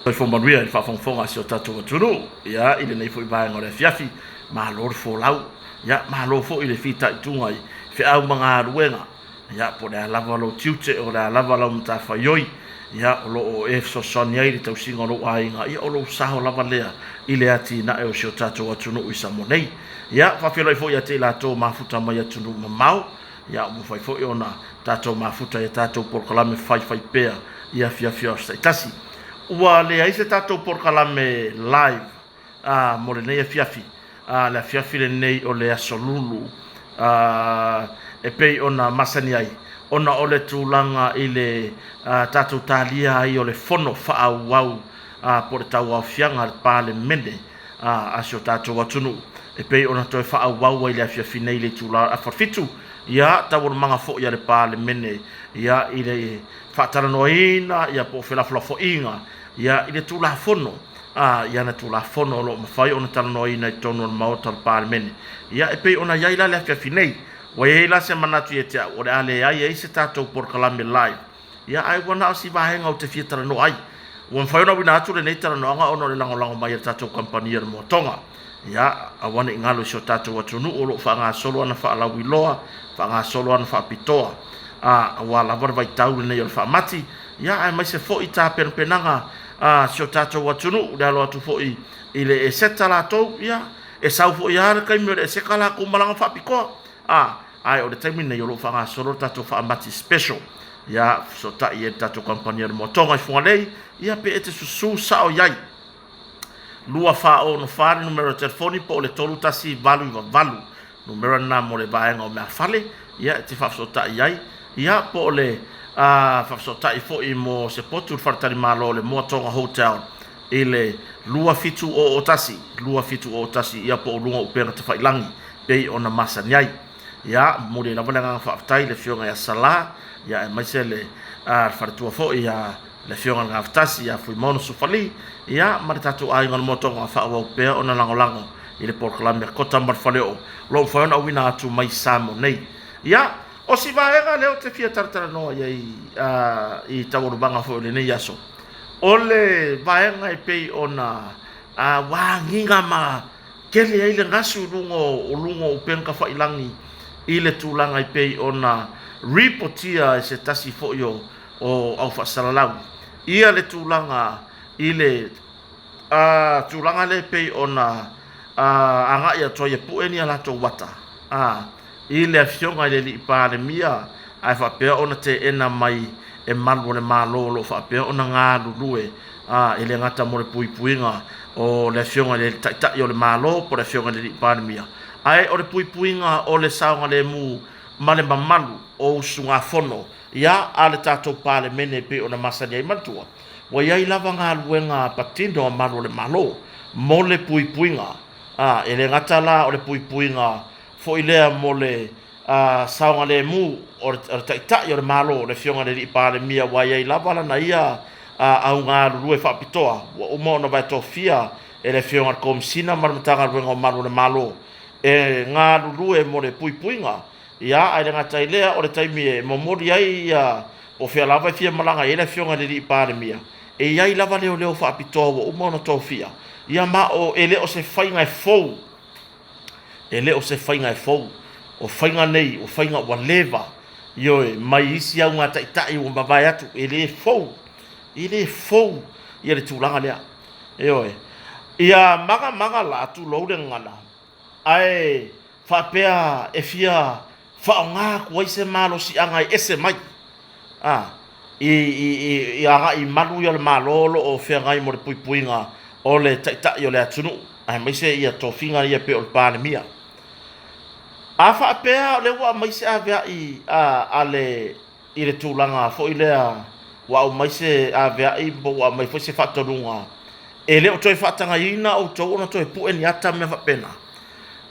Soifua manuia i le faafogafoga a si o tatou atunuu, ia, i lenei foi vaega o le afiafi. Malo le folau, ia, malo foi le fitaituga i feau ma galuega, ia, po o le a lava lou tiute, o le a lava lau matafaioi, ia, o lo o e fesoasoani ai i le tausiga o lou aiga, ia, o lou sao lava lea i le atinae o si o tatou atunuu i Samoa nei. Ia, faafeiloai foi ia te i latou o mafuta mai atunuu mamao, Ia, ua mafai foi ona tatou mafuta i a tatou polokalame faifaipea i afiafi o aso taitasi. Ua leai se tatou polokalame live a, mo lenei afiafi, a, le afiafi lenei o le Aso Lulu, a, e pei ona masani ai, ona o le tulaga i le a, tatou talia ai o le fono faaauau a, po o le tauaofiaga a le Palemene a si o tatou atunuu e pei ona toe faaauau ai i le afiafi nei i le itula o le afa fitu, ia, taualumaga foi a le Palemene, ia, i le faatalanoaina, ia, po o felafolafoaiga, ia, i le Tulafono, a, i ana Tulafono o lo o mafai ona talanoaina i totonu o le Maota o le Palemene, ia, e pei ona i ai la le afiafi nei. Ua i ai la se manatu ia te au, o le a leai ai se tatou polokalame live. Ia, ae ua na o si vaega ou te fia talanoa ai. Ua mafai ona auina atu lenei talanoaga ona o le lagolago mai a le tatou kamupani a le Moatoga. Ia, aua ne i galo i si o tatou atunuu o lo o faagasolo ana faalauiloa, faagasolo ana faapitoa, a, aua lava le vaitau lenei o le faamati, ia, aemaise foi tapenapenaga a si o tatou atunuu, le alo atu foi i le Eseta latou, ia, e sau foi lava le taimi o le Eseta latou malaga faapitoa. A, ae o le taimi lenei o lo o faagasolo le tatou faamati special, ia, fesootai i ai le tatou kamupani a le Moatoga i Fugalei, ia, pe e te susu sao i ai. 2 4 6 4 le numera o telefoni po o le 31 8 8 numera lena mo le vaega o meafale, ia, e te faafesootai i ai, ia, po o le faafesootai foi mo se potu i le faletalimalo o le Moatoga Hotel i le 2701 2701, ia, po o luga o upega tafailagi pei ona masani ai. Ia, momoli ai lava le agaga faafetai i le Afioga ia Sala, ia, aemaise le faletua foi ia le Afioga i le Gafatasi ia Fuimaono Sufali, ia, ma le tatou aiga o le Moatoga, faaauau pea ona lagolago i le polokalame a Kota ma le Faleoo o lo o mafai ona auina atu mai Samoa nei. Ia, o si vaega lea ou te fia talatalanoa i ai i taualumaga foi o lenei aso, o le vaega e pei ona ua agiga ma tele ai le gasu i luga o luga o upega tafailagi i le tulaga e pei ona ripotia e se tasi foi o o au faasalalau ia le tulaga i le tulaga lea e pei ona agai atu ai e pue ni a latou ata i le Afioga i le Alii Palemia ae faapea ona teena mai e malu o le Malo o lo o faapea ona galulue e le gata mo le puipuiga o le Afioga i le Taitai o le Malo po o le Afioga i le Alii Palemia, ae o le puipuiga o le saogalemu ma le mamalu o usugafono ia a le tatou Palemene e pei ona masani ai. Manatua, ua i ai lava galuega patino a malu o le Malo mo le puipuiga, e le gata la o le puipuiga foi lea mo le saogalemu o le Taitai o le Malo, le Afioga i le Alii Palemia, ua i ai lava lana ia au galulue faapitoa ua uma ona vaetofia e le Afioga i le Komesina ma le Matagaluega o Malu o le Malo e galulue mo le puipuiga. Ia, ae le gata i lea, o le taimi e momoli ai ia po o fea lava e fia malaga i ai le Afioga i le Alii Palemia, e i ai lava leoleo faapitoa ua uma ona tofia. Ia, ma o, e le o se faiga e fou. E le o se faiga e fou. O faiga nei, o faiga ua leva, ioe, mai isi auga taitai ua mavae atu, e le fou, e le fou ia le tulaga lea. Ioe. Ia magamaga la, tulou le gagana, ae faapea e fia faaaoga atu ai se malosiaga e ese mai a i, i, i, i agai i malu ia o le Malo o lo o feagai mo le puipuiga o le Taitai o le atunuu, aemaise ia tofiga ia pei o le Palemia. A faapea o lea ua aumai se aveai a, a le, i le tulaga foi lea ua aumai se aveai po ua aumai foi se faatonuga e le o toe faatagaina outou ona toe pue ni ata ma mea faapena,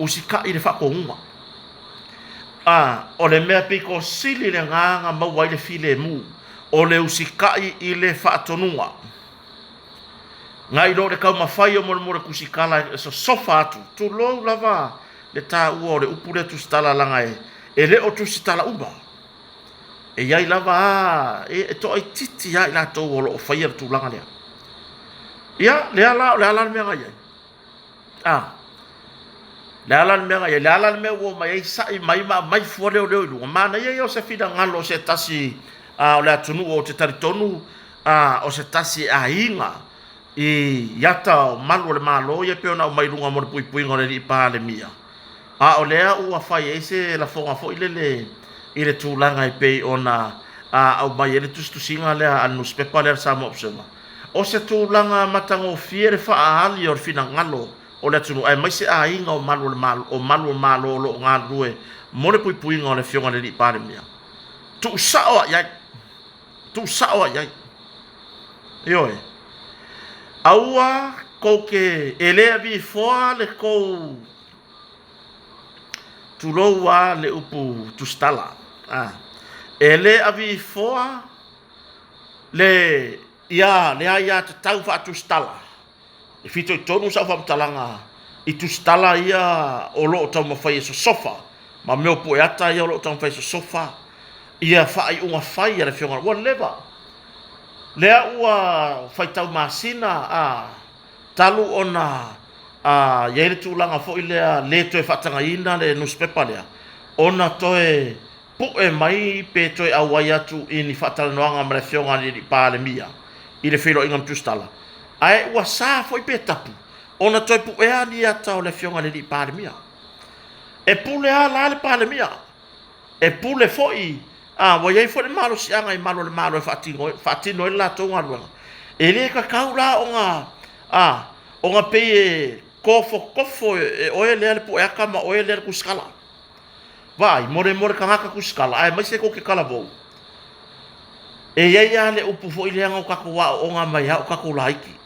usitai i le faatonuga. A, o le mea pito sili le agaga maua ai le filemu, o le usitai i le faatonuga. Nai lo le taumafai o molemole tusitala e sosofa atu, tulou lava le taua o le upu lea tusitala leaga e le o tusitala uma. E i ai lava a, e toaitiiti lava i latou o lo o faia le tulaga lea. Ia, lea la, o le a la le mea na i ai? A, le a la le mea na i ai? Le a la le mea ua omai ai sa'i mai ma aumai fua leoleo i luga? Manaia ia o se finagalo o se tasi a, o le atunuu ou te talitonu a, o se tasi e aiga i ata o malu o le Malo ia pei ona aumai i luga mo le puipuiga o le Alii Palemia. A o lea ua fai ai se lafoga foi lele i le tulaga e pei ona aumai ai le tusitusiga lea a le nusipepa lea a le Samoa Observer. O se tulaga matagofie le faaali o le finagalo o le atunuu aemaise aiga o malu o le Malo, o malu o Malo o lo o galulue mo le puipuiga o le Afioga i le Alii Palemia. Tuusao a i ai. Tuusao a i ai. Ioe. Aua kou te, e le avifoa le kou Tulou a le upu tusitala. A. E le avifoa le ia le aiatatau faatusitala e fitoitonu sau faamatalaga i tusitala ia o lo o taumafai e sosofa ma mea o pueata ia o lo o taumafai e sosofa ia faaiuga fai a le Afioga ua leva lea ua faitau masina a talu ona i ai le tulaga foi lea le toe faatagaina le nusipepa lea ona toe pue mai pe toe auai atu i ni faatalanoaga ma le Afioga i le Alii Palemia i le feiloaiga ma Tusitala, ae ua sa foi pe tapu ona toe puea ni ata o le Afioga i le Alii Palemia. E pule lava la le Palemia, e pule foi, a ua i ai foi le malosiaga i malu o le Malo e faatino, faatino ai le latou galuega. E le tatau la ona, a, ona pei e tofotofo e oe lea le pueata ma oe lea le tusitala. Vaai, mo le, mo le tagata tusitala, aemaise tou te talavou, e i ai lava le upu foi lea na o tatou aooga mai lava o tatou laiti.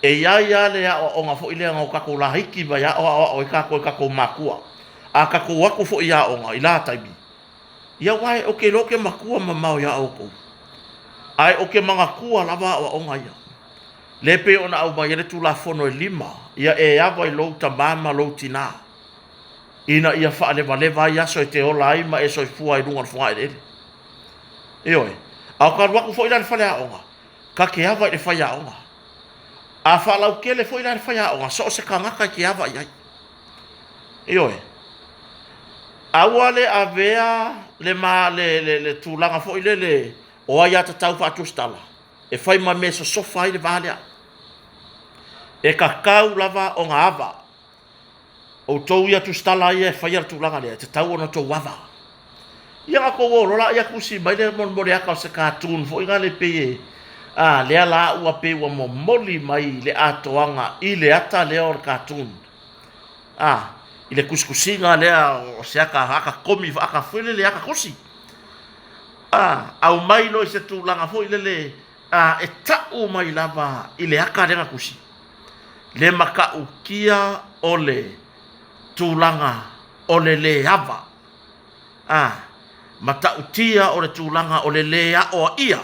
E i ai lava le aoaoga foi lea na o tatou laiti mai lava o aoao ai tatou e tatou matua. A tatou o atu foi i aoga i la taimi, ia aua ou te iloa ou te matua mamao ia outou, ae ou te manatua lava aoaoga ia. Lea e pei ona aumai ai le Tulafono e lima, ia e ava i lou tama ma lou tinā. ina ia faalevaleva ai aso e te ola ai ma e soifua ai i luga o le fogaeleele. Ioe. A o ka alu atu foi la i le faleaoga, ta te ava i le faiaoga. A faalautele foi la le faiaoga, so o se tagata e te ava i ai. Ioe. Aua le avea le, ma, le, le, le tulaga foi lele o aiatatau faatusitala e fai ma mea e sosofa ai le va lea. E tatau lava ona ava Outou ia tusitala ia e faia le tulaga lea, e tatau ona outou ava. Ia ona outou o loa lea tusi mai le molimoli ata o se cartoon foi lea pei e, a, lea la ua pei ua momoli mai le atoaga i le ata lea o le cartoon. A, i le tusitusiga lea o se ata, ata komi, ata foi lele, ata tusi. A, aumai loa i se tulaga foi lele, a, e tau mai lava i le ata lea na tusi. Le matautia o le tulaga o le lē ava, a, matautia o le tulaga o le lē aoaia,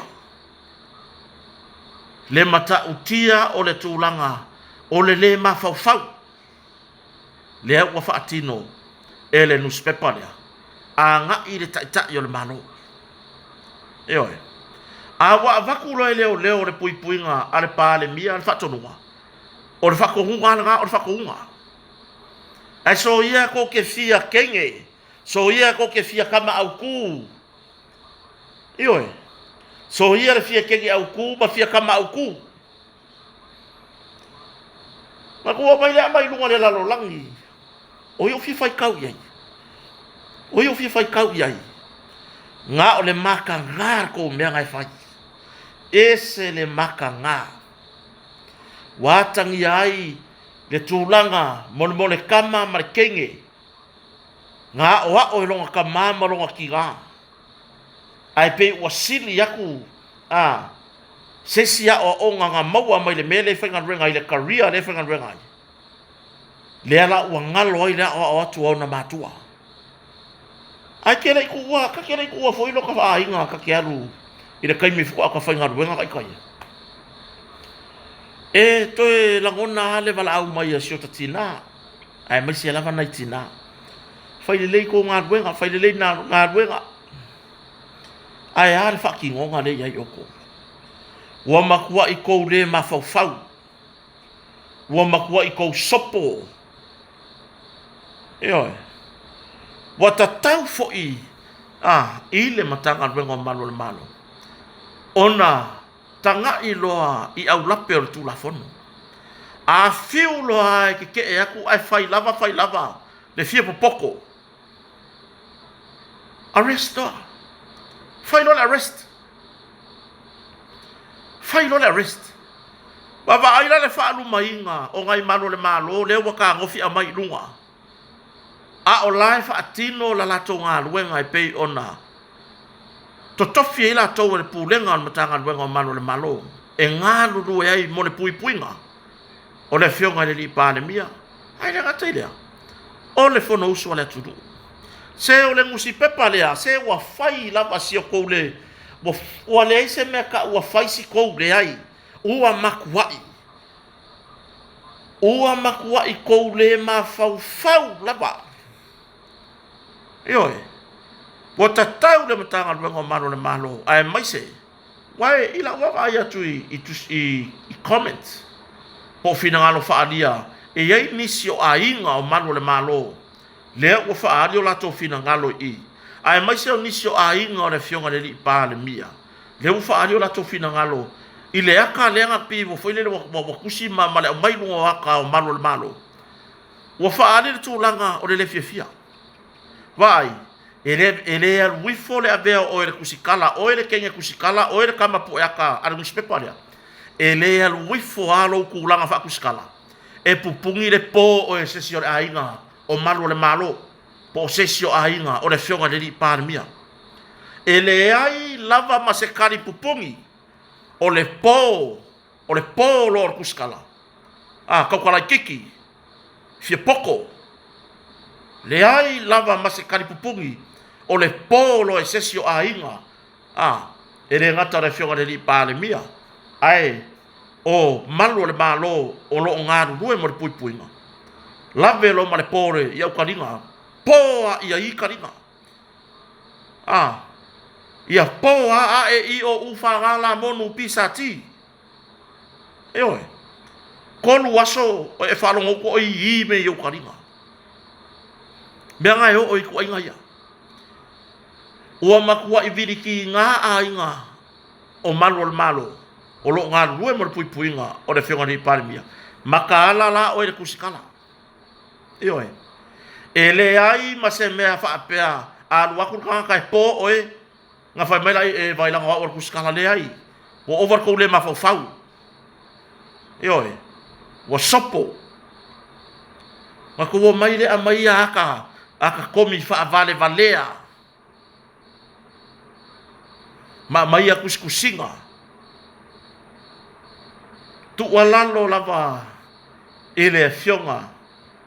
le matautia o le tulaga o le lē mafaufau, lea ua faatino e le nusipepa lea, agai i le Taitai o le Malo. Ioe. A ua avatu loa e leoleo le puipuiga a le Palemia le faatonuga, o le faatonuga lava lena o le faatonuga. Ae soia tou te fia kege, soia tou te fia tama autu. Ioe. Soia le fia kege autu ma fia tama autu. Na tuu mai le ama i luga o le lalolagi. O ai o fia faitau i ai? O ai o fia faitau i ai? Na o le mataga le tou mea na e fai. Ese le mataga. Ua atagia ai le tulaga molemole tama ma le teine. Na aoao e lona tama ma lona tina. Ae pei ua sili atu a se isi aoaoga na maua mai le mea lea e faigaluega ai, le career lea e faigaluega ai, lea la ua galo ai le aoao atu a ona matua. Ae te le i tuua, ta te le i tuua foi lota aiga ta te alu i le taimi faatoa ta faigaluega ta ita ia. E toe lagona lava le valaau mai a si ota tinā, aemaise lava nai tinā. Fai lelei tou galuega, fai lelei nā galuega. Ae a le faatinoga lea e i ai outou? Ua matuai tou le mafaufau. Ua matuai tou sopo. Ioe. Ua tatau foi a, i le Matagaluega o Malu o le Malo ona taga'i loa i aulape o le Tulafono. A fiu loa e keke'e atu ae fai lava fai lava le fia popoto, arrest loa. Fai loa le arrest. Fai loa le arrest. Vaavaai la le faalumaina o nai malu o le Malo lea ua tagofi aumai i luga, a o la e faatino la latou galuega e pei ona totofi ai latou e le Pulega o le Matagaluega o Malu o le Malo e galulue ai mo le puipuiga o le Afioga i le Alii Palemia, ae le gata i lea, o le Fonousu a le atunuu. Se o le nusipepa lea, se ua fai lava si o tou le, ua leai se mea ta ua fai si tou leai, ua matuai, ua matuai tou le mafaufau lava. Ioe, ua tatau le Matagaluega o Malu o le Malo, aemaise, aua i lau vaavaai atu i comment po o finagalo faaalia, e i ai nisi o aiga o Malu o le Malo lea ua faaali o latou finagalo i i, aemaise o nisi o aiga o le Afioga i le Alii Palemia, lea ua faaali o latou finagalo i le aka lea na pei ua foi lele ua tusi ma le aumai i luga o aka o Malu o le Malo, ua faaali le tulaga o le le fiafia. Vaai, e le, e le alu ifo le avea o oe e le tusitala, oe le teine tusitala, oe le tama pueaka a le nusipepa lea. E le alu ifo lava lou tulaga faatusitala e pupuni le po oe e se isi o le aiga o malu o le Malo, po o se isi o aiga o le Afioga i le Alii Palemia. E leai lava ma se kali pupuni o le po, o le po loa o le tusitala, a, tautalaititi, fia poto, leai lava ma se talipupuni o le po loa e se isi o aiga, a, e le gata o le Afioga i le Alii Palemia, ae o malu o le Malo o lo o galulue mo le puipuiga, lave loa ma le po i au taliga, po a ia i taliga. A, ia po a a e i o u fa ga la mo nu pi sa ti. Ioe. Kolu aso e faalogo uku oi i me i ou taliga. Mea na e oo i tuaiga ia. Ua matuai vilikiga aiga o malu o le Malo o lo o galulue mo le puipuiga o le Afioga i le Palemia. Mataala la oe i le tusitala. Ioe. E leai ma se mea faapea a alu atu le tagata e po oe, na fai mai la e vaai laga o au o le tusitala. Leai. Ua ova le tou le mafaufau. Ioe. Ua sopo. Na tou omai lea aumai ia ata, ata komi faavalevalea ma aumai ia tusitusiga. Tuualalo lava i le Afioga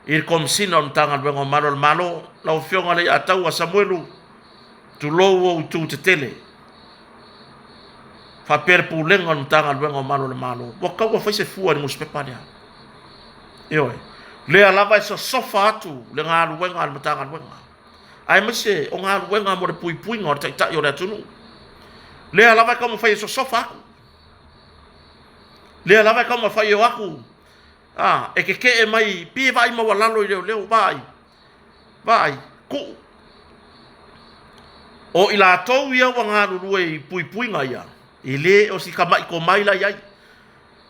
i le Komesina o le Matagaluega o Malu a le Malo, lau Afioga Leiataua Samuelu, tulou ou itu tetele, faapea le Pulega o le Matagaluega o Malu a le Malo, ua tatau ona fai se fua i le nusipepa lea. Ioe, lea lava e sosofa atu le galuega a le Matagaluega, aemaise o galuega mo le puipuiga o le Taitai o le atunuu. Lea lava e taumafai e sosofa atu, lea lava e taumafai e o atu a, e keke'e mai pei e vaai maualalo i leoleo, vaai, vaai, tuu. O i latou ia ua galulue i puipuiga ia, e le o si tama'i tomai la i ai.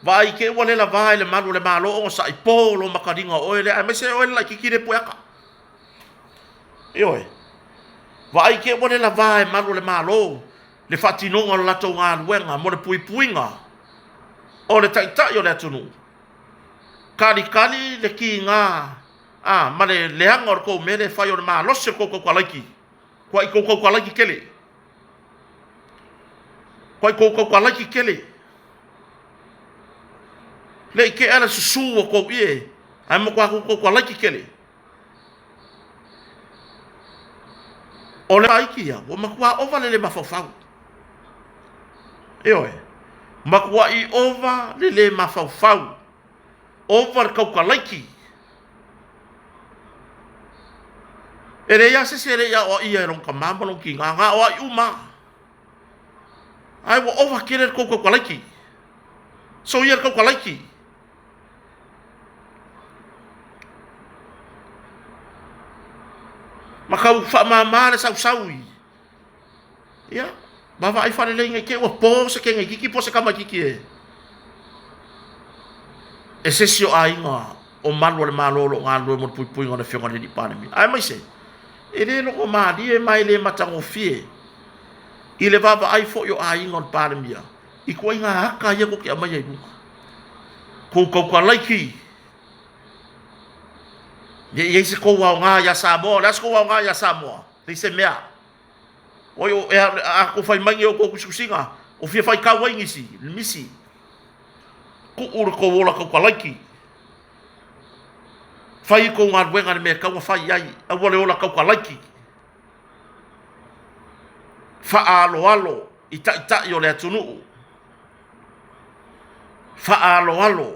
Vaai i te i ua le lavā i le malu o le Malo onosai, po lou mataliga o oe lea, aemaise oe le laitiiti le pueata. Ioe. Vaai i te i ua le lavā e malu o le Malo le faatinoga o le latou galuega mo le puipuiga o le Taitai o le atunuu. Kalikali le kiga a, ma le leaga o le tou mea lea e fai o le malosi o le tou tautalaiki. Kuai tou tautalaiki tele. Kuai tou tautalaiki tele. Le i tea le susu o tou ie, ae matua tou tautalaiki tele. O le laiki ia, ua matua ova le le mafaufau. Ioe, matuai ova le le mafaufau, ova le tautalaiki. E leai lava se isi e le i aoaia e lona tama ma lona tina, na aoai uma lava. Ae ua ova tele le tou tautalaiki. Soia le tautalaiki. tau faamama le sausaui. Ia, vaavaai faalelei nei te i ua po se teine itiiti po o se tama itiiti e e se isi o aiga o malu o le Malo o lo o galulue mo le puipuiga o le Afioga i le Alii Palemia. Aemaise, e le logomalie ma e le matagofie i le vaavaai foi o aiga o le Palemia i ituaiga ata ia tou te aumaia i luga. Tou tautalaiti, ne i i ai se tou aoga ia Samoa, o le a se tou aoga ia Samoa? Leai se mea. Oi, a tou fai mai nei outou tusitusiga, o fia faitau ai nisi? Misi. Tuu le tou ola tautalaiti. Fai tou galuega i le mea e tatau ona fai ai, aua le ola tautalaiti. Faaaloalo i taitai o le atunuu. Faaaloalo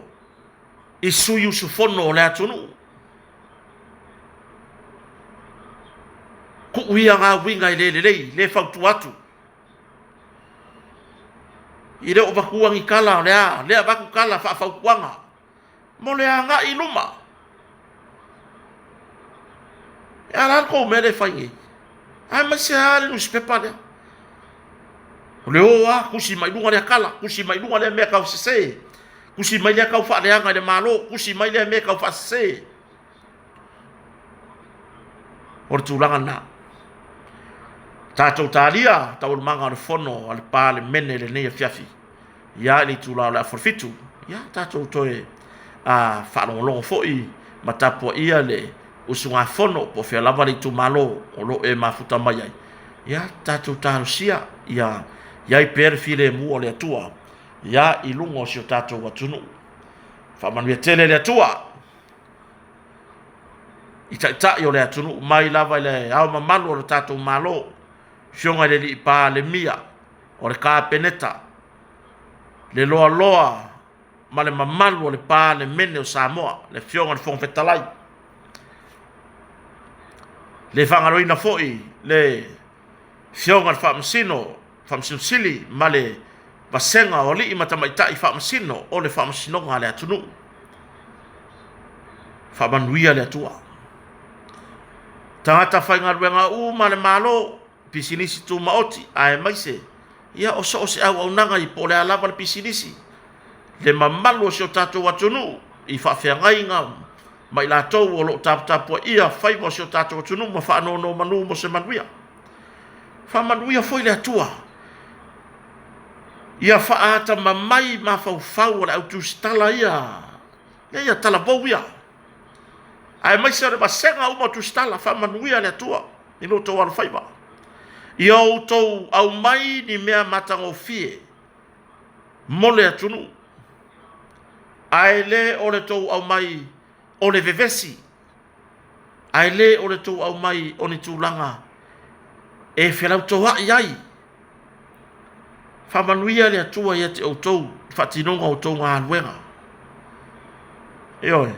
i sui usufono o le atunuu. Tuu ia na uiga e le lelei, le fautua atu. E le o avatua ni tala o le a, lea avatu tala faafautuaga mo le agai i luma. E a la le tou mea lea e fai nei? Aemaise lava le nusipepa lea. O le o lava tusi mai luga lea tala, tusi mai luga lea mea tau sese, tusi mai lea tau faaleaga i le Malo, tusi mai lea mea tau faasese. O le tulaga lena. Tatou talia taualumaga o le fono a le Palemene i lenei afiafi. Ia i le itula o le afa 7, ia tatou toe a, faalogologo foi ma tapuaia le usugafono po o fea lava le itumalo o lo o e mafuta mai ai. Ia tatou talosia ia i ai pea le filemu o le Atua ia i luga o si o tatou atunuu. Faamanuia tele le Atua i taitai o le atunuu mai lava i le ao mamalu o le tatou Malo, Afioga i le Alii Palemia, o le Kapeneta, le loaloa ma le mamalu o le Palemene o Samoa, le Afioga i le Fofoga Fetalai. Le faagaloina foi le Afioga i le Faamasino, Faamasino Sili ma le vasega o alii ma tamaitai faamasino o le Faamasinoga a le atunuu. Faamanuia le Atua. Tagata faigaluega uma a le Malo, pisinisi tumaoti, aemaise ia o so o se auaunaga i po o le a lava le pisinisi, le mamalu o si o tatou atunuu i faafeagaiga ma i latou o lo o taputapuaia faiva o si o tatou atunuu ma faanonomanu mo se manuia. Faamanuia foi le Atua ia faaatamamai mafaufau o le au tusitala ia, ia talavou ia, aemaise o le vasega uma o tusitala. Faamanuia le Atua i lo outou alofaiva, ia outou aumai ni mea matagofie mo le atunuu, ae le o le tou aumai o le vevesi, ae le o le tou aumai o ni tulaga e felautoa'i ai. Faamanuia le Atua ia te outou i le faatinoga o outou galuega. Ioe.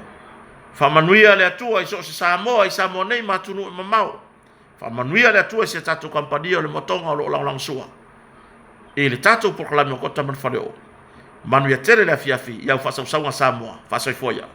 Faamanuia le Atua i so o se Samoa i Samoa nei ma atunuu e mamao. Faamanuia le Atua i si a tatou kamupani o le Motoga o lo o lagolagosua i le tatou polokalame o Kota ma le Faleoo. Manuia tele le afiafi i au faasausauga Samoa. Faasoifua ia.